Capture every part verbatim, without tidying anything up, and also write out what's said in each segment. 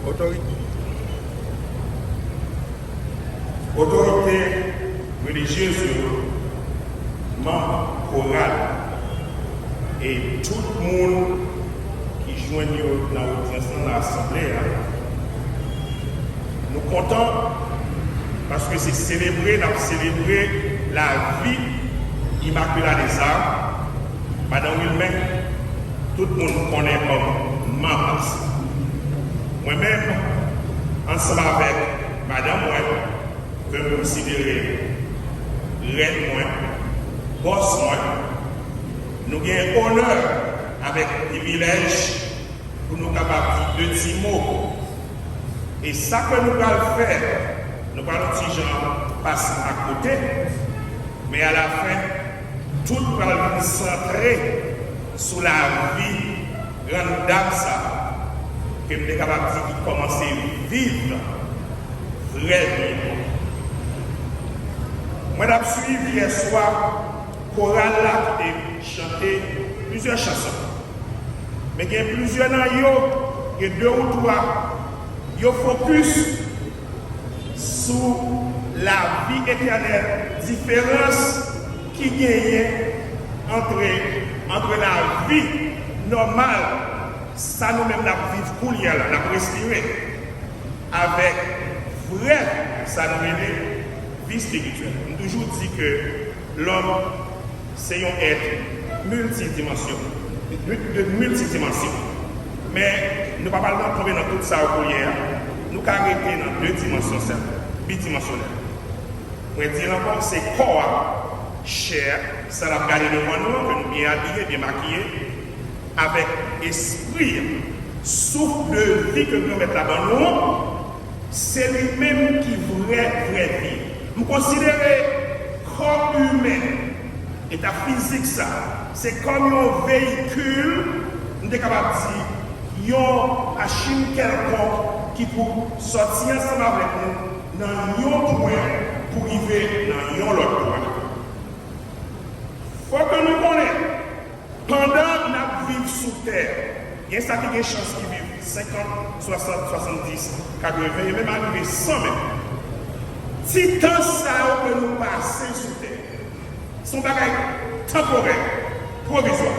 Otorite, otorite relijyez yo, manm koral, e tout moun ki jwenn yo nan odyans lan, nan asanble a, nou kontan paske se selebre n ap selebre lavi Immaculée des Arts, Madan Wilmè, tout moun konnen kòm manman sa. Mwen menm, ansanm avèk madanm mwen, ke m konsidere rèn mwen, bòs mwen, nou gen onè avèk privilèj pou nou kapab di de ti mo. E sa ke nou pral fè, nou pral yon ti jan pase akote, men alafen, tout pral vin santre sou lavi grann dam sa, ke m te kapab di ki kòmanse viv vrè vi l. Mwen t ap swiv yèswa koral la ki te chante plizyè chanson. Men gen plizyè nan yo, gen de ou twa, yo fokis sou lavi etènèl, diferans ki genyen antre, antre lavi nòmal, sa nou menm n ap viv koulye a la, n ap respire, avèk vrè, sa nou rele vi espirityèl. M toujou di ke lòm se yon èt miltidimansyon, de, de miltidimansyon. Men, nou pa pral nan tonbe nan tout sa yo kounye a. Nou ka rete nan de dimansyon sèlman, bidimansyonèl. Mwen di l ankò, se kò a, chè a, sa n ap gade devan nou an, ke nou byen abiye, byen makiye, avèk espri a, souf de vi ke Granmèt la ban nou an, se li menm ki vrè, vrè vi. M konsidere kò imen, eta fizik sa, se kòm yon veyikil, m te kapab di, yon machin kèlkonk ki pou sòti ansanm avèk nou nan yon pwen pou rive nan yon lòt pwen. Fò ke nou konnen, pandan n ap viv sou tè, gen sa ki gen chans ki viv senkant, swasant, swasanndis, katreven, e menm arive san menm. Ti tan sa yo ke nou pase sou tè, se yon bagay tanporè, pwovizwa,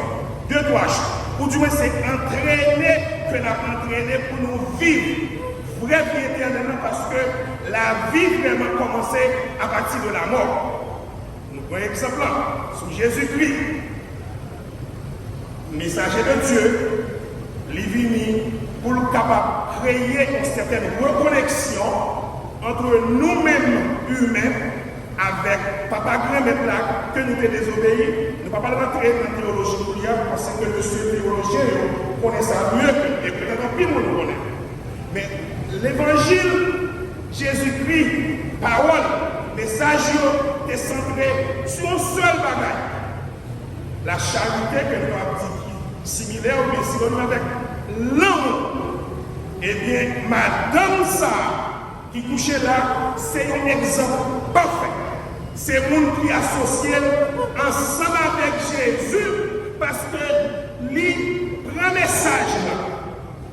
de twa jou, oudimwen se antrene ke n ap antrene pou nou viv vrè vi etènèl lan, paske lavi vrèman kòmanse apati de lamò. Nou pran egzanp lan sou Jezikri. Mesaje de Dye, li vini pou l kapab kreye yon sètèn rekoneksyon ant nou menm imen avèk Papa Granmèt la ke nou te dezobeyi. Nou pa pral rantre nan teyoloji kounye a, paske mesye teyolojyen yo konnen sa mye ke m, e petèt anpil moun konnen. Men levanjil Jezikri, pawòl, mesaj yo te santre sou yon sèl bagay. La charite, ke nou ap di ki similè oubyen sinonim avèk lanmou. Ebyen, madanm sa a ki kouche la, se yon egzanp pafè. Se moun ki asosye l ansanm avèk Jezi, paske li pran mesaj la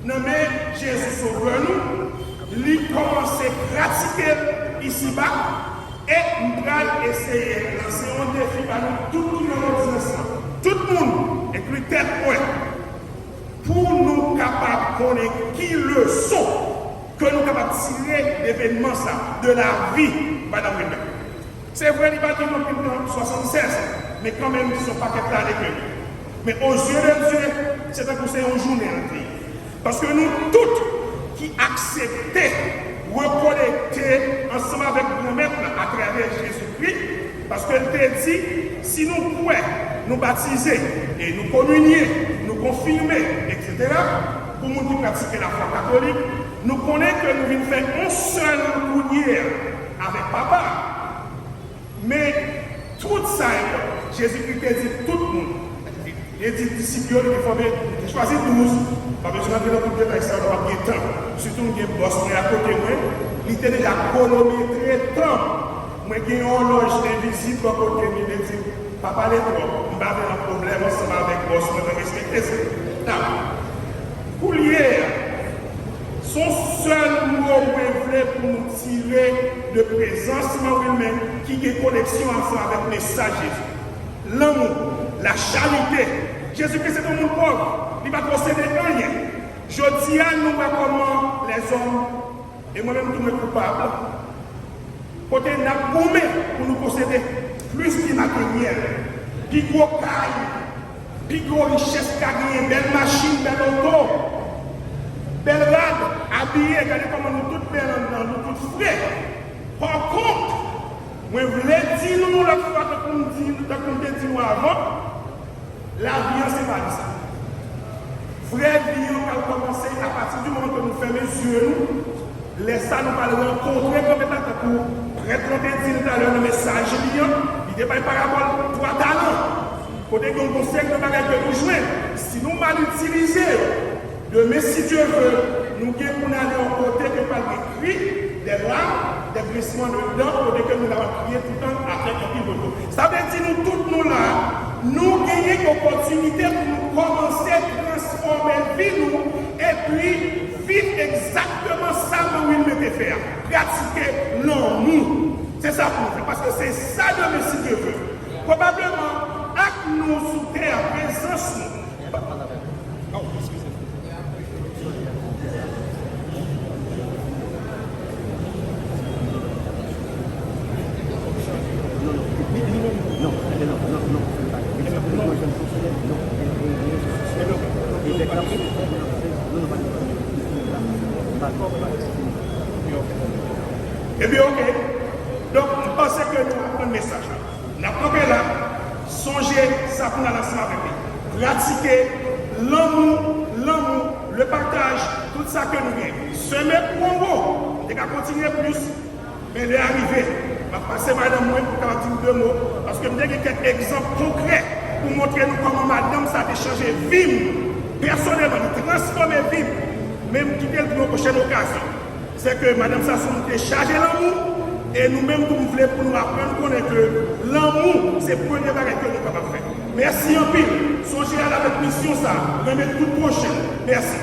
nan men Jezi Sovè nou, li kòmanse pratike l isiba, e m pral eseye lanse yon defi ba nou tout ki nan odyans lan, tout moun, enkli tèt mwen, pou nou kapab konnen ki leson ke nou kapab tire de evènman sa, de lavi Madan Wilmè. Se vre, li pa t viv anpil tan, swasannsèz, men kanmenm, se yon pakèt lane ke li. Men, aux yeux de Dieu, se tankou se yon jounen l te ye. Paske nou tout ki aksepte rekonekte ansanm avèk Granmèt la atravè Jezikri, paske l te di, si nou kwè, nou batize, e nou kominye, nou konfime, etsetera, pou moun ki pratike lafwa katolik, nou konnen ke nou vin fè yon sèl kounye a avèk Papa a. Men, tout sa yo, Jezikri te di tout moun. Li di disip yo, li te fòme, li te chwazi douz. Pa bezwen rantre nan tout detay sa yo, nou p ap gen tan. Sitou m gen bòs mwen akote mwen, li te deja kwonometre tan. Mwen gen yon òlòj envizib bò kote m, li te di m, pa pale twòp, m pa vle nan pwoblèm ansanm avèk bòs mwen, mwen respekte sa. Kounye a, Se yon sèl mo mwen vle pou nou tire de prezans Manwil, men ki gen koneksyon ansanm avèk mesaj Jezi. Lanmou, lacharite. Jezikri se te yon moun pòv, li pa t posede anyen. Jodi a, nou wè kòman lèzòm, e mwen menm tou mwen koupab, kote n ap goumen pou nou posede plis byen materyèl, pi gwo kay, pi gwo richès ka genyen, bèl machin, bèl oto, bèl rad, abiye, gade kòman nou tout bèl anndan, nou tout fre. Pakont, mwen vle di nou yon lòt fwa, tankou m di, tankou m te di nou avan, lavi an se pa li sa. Vrè vi an pral kòmanse apati di moman ke nou fèmen zye nou. Lè sa nou pral rankontre granmèt la, tankou prèt lan te di l talè nan mesaj li an, li te bay parabòl twa talan. Kote gen yon seri de bagay ke nou jwenn, si nou mal itilize yo, demen, si Dye vle, nou gen pou n ale yon kote ke pral gen kri, de lam, de grincement de dents, kote ke nou ap kriye toutan avèk anpil bobo. Sa vle di nou tout nou la, nou genyen opòtinite pou nou kòmanse transfòme vi nou epi viv egzakteman sa Manwil mete fè a. Pratike lanmou. Se sa pou nou fè. Paske se sa demen, si Dye vle. Pwobableman, ak nou sou tè a, prezans nou. Ebyen, oke. Donk, m panse ke nou aprann mesaj la. N ap kanpe la, sonje sa pou n al ansanm avèk li. Pratike lanmou, lanmou, le partaj, tout sa ke nou gen. Semen pou anwo, nou te ka kontinye plis, men lè a rive. M ap pase madanm mwen pou kapab di nou de mo, paske m te gen kèk egzanp konkrè pou montre nou kòman madanm sa te chanje vi m pèsonèlman, li transfòme vi m, men m kite l pou yon pwochèn okazyon. Se ke madanm sa se yon moun ki te chaje lanmou, e nou menm tou, m vle pou nou aprann konnen ke lanmou se premye bagay ke nou kapab fè. Mèsi anpil. Sonje al avèk misyon sa, renmen tout pwochen. Mèsi.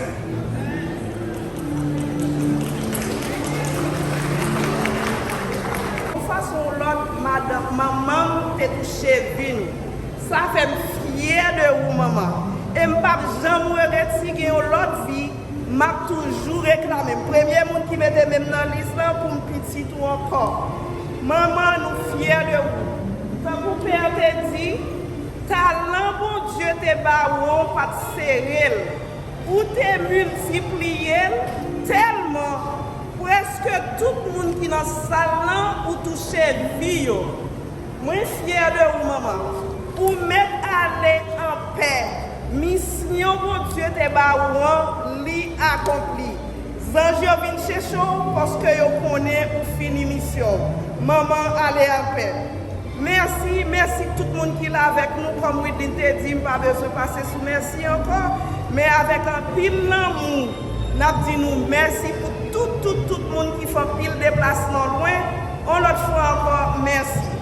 Yon fason ou lòt, madanm, manman m te touche vi nou. Sa fè m fyè de ou, manman. E m p ap janm regrèt si gen yon lòt vi, m ap toujou reklame m. Premye moun ki mete men m nan lis lan pou m pitit ou ankò. Manman, nou fyè de ou. Tankou pè te di, talan Bondye te ba ou an, ou pa t sere l. Ou te miltipliye l tèlman, prèske tout moun ki nan sal lan, ou touche vi yo. Mwen fyè de ou, manman. Ou mèt ale anpè. Misyon Bondye te ba ou an, li akonpli. Zanj yo vin chèche w paske yo konnen ou fini misyon w. Manman, ale anpè. Mèsi, mèsi tout moun ki la avèk nou. Kòm Widlin te di, m pa bezwen pase sou mèsi ankò, men avèk anpil lanmou, n ap di nou mèsi pou tout, tout, tout moun ki fè anpil deplasman lwen. Yon lòt fwa ankò, mèsi.